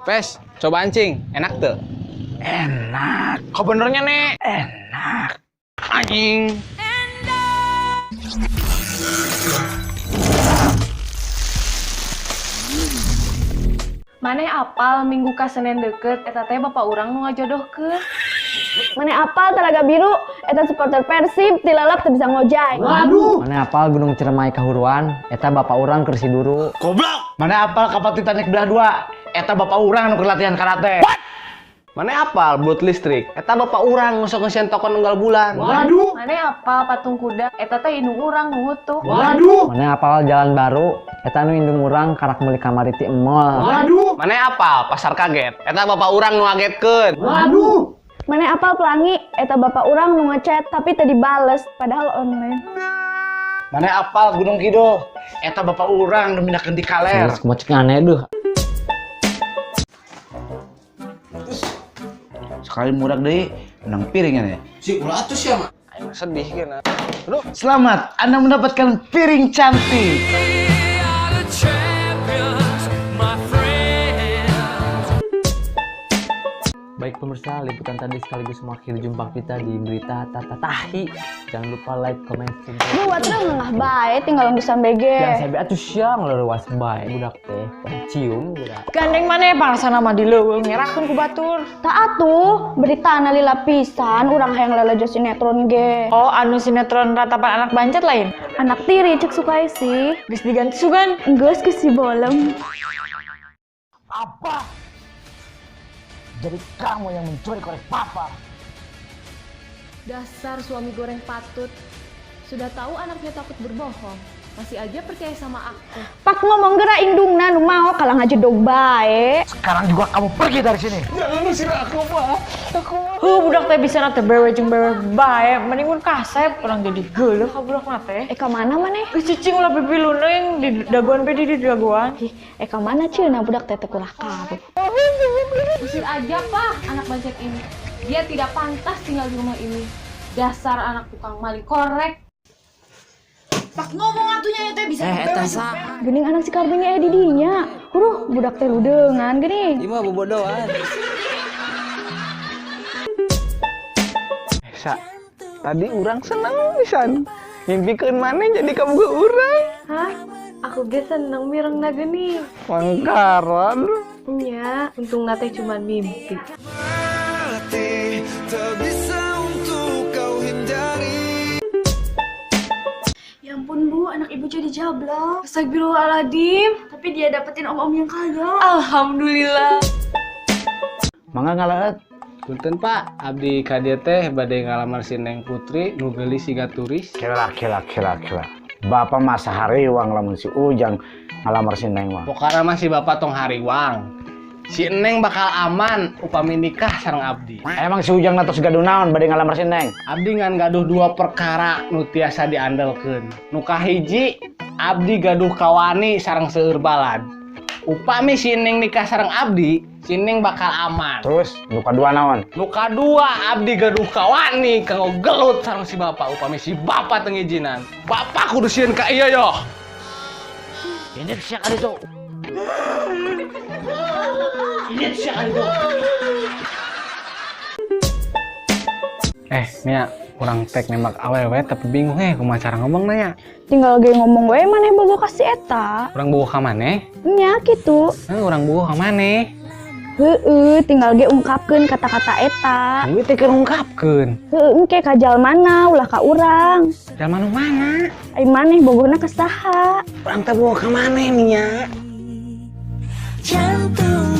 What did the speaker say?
Pes, coba anjing, enak tuh. Enak. Kok benernya nek? Enak. Anjing. Maneh apal Minggu ka Senin deket eta teh bapak urang nu ngajodohkeun. Maneh apal Talaga Biru, eta supporter Persib tilalap teu bisa ngojay. Waduh. Maneh apal Gunung Ciremai Kahuruan, eta bapak urang keur siduru. Goblok. Maneh apal kapal Titanic belah dua, eta bapak urang nu keur latihan karate. What? Maneh apal belut listrik, eta bapak urang nu sok ngeusian tokon unggal bulan. Waduh. Maneh apal patung kuda, eta teh indung urang nu hutuh. Waduh. Maneh apal jalan baru, eta nu indung urang karak meuli kamari ti emol. Waduh. Maneh apal pasar kaget, eta bapak urang nu ngagetkeun. Waduh. Maneh apal pelangi, eta bapak urang nu ngechat tapi teu dibales padahal online. Maneh apal Gunung Kidul, eta bapak urang nu mindahkeun di kaler. Geus kumaha cek aneh duh. Sekali murah deui, menang piringnya nih. Si ulah atuh sia mah. Aing sedih geuna. Aduh. Selamat, Anda mendapatkan piring cantik. Baik pemirsa, liputan tadi sekaligus mengakhiri jumpa kita di berita Tata Tahi. Jangan lupa like, comment, subscribe. Duh, atuh ngeunah bae tinggal ngesan BG. Jangan sampai atuh sia ngeluas bae budak teh. Cium budak. Gandeng maneh pangrasana mah di leuweung ngerakeun ku batur. Tah atuh, beritana lila pisan urang hayang lalajo sinetron ge. Oh, anu sinetron ratapan anak bancet lain. Anak tiri cek sukai sih. Geus diganti sugan. Geus ke si bolem. Apa? Jadi kamu yang mencuri korek papa. Dasar suami goreng patut. Sudah tahu anaknya takut berbohong, masih aja percaya sama aku. Pak ngomong geura indungna nu mau kalah ngajedog bae. Sekarang juga kamu pergi dari sini. Jangan usir aku, Pak. Aku. Huh, budak teh bisa teh bewe jeung bewe bae, mending mun kasep urang jadi geuleuh ka budak mah teh. Eh ka mana maneh? Geus cicing ulah pipiluneung yang di dagoan pe di dagoan. Ih, eh ka mana ceunah budak teh teu kulah kabeh. Usir aja, Pak, anak bancet ini. Dia tidak pantas tinggal di rumah ini. Dasar anak tukang maling korek. Pak ngomong atunya teh bisa Eta saha? Geuning anak si Karminya di dinya. Huruh, budak teh ludeungan geuning. Ieu mah bobodoan. Sa, tadi urang seneng pisan. Mimpikeun maneh jadi kabogoh urang. Hah? Aku ge seneng mirengna geuning. Mangkaran. Nya, untung teh cuman mimpi. Ya ampun bu, anak ibu jadi jablok. Astagfirullahaladzim. Tapi dia dapetin om-om yang kaya. Alhamdulillah. Mangga ngalaet. Punten Pak, abdi ka dieu teh bade ngalamar si Neng Putri nu geulis siga turis. Kela kela kela kela. Bapak masa hariwang lamun si Ujang ngalamar si Neng mah. Pokokna mah si Bapak tong hariwang. Si Neng bakal aman upami nikah sareng abdi. Emang si Ujang natos gaduh naon bade ngalamar si Neng? Abdi ngan gaduh dua perkara nu tiasa diandelkeun. Nu kahiji, abdi gaduh kawani sareng seueur balad. Upami si Neng nikah sareng abdi, si Neng bakal aman. Terus nu kadua naon? Nu kadua, abdi gaduh kawani kanggo gelut sareng si bapak. Upami si bapak teu ngijinan, bapak kudu sieun ka ieu yoh. Ini siak kali tuh. Ini siak kali tuh. Mia, urang tek nembak awewe tapi bingung kumaha cara ngomong nya. Tinggal ge ngomong we maneh bogoh ka si eta. Urang bogoh ka maneh? Nya kitu. Heuh, urang bogoh ka maneh. Heueuh, tinggal ge ungkapkeun kata-kata eta. Heueuh teh keur ungkapkeun. Heueuh, engke ka jalmana ulah ka urang. Jalma nu mana? Ai maneh bogohna ka saha? Urang teh bogoh ka maneh Mia. Jantung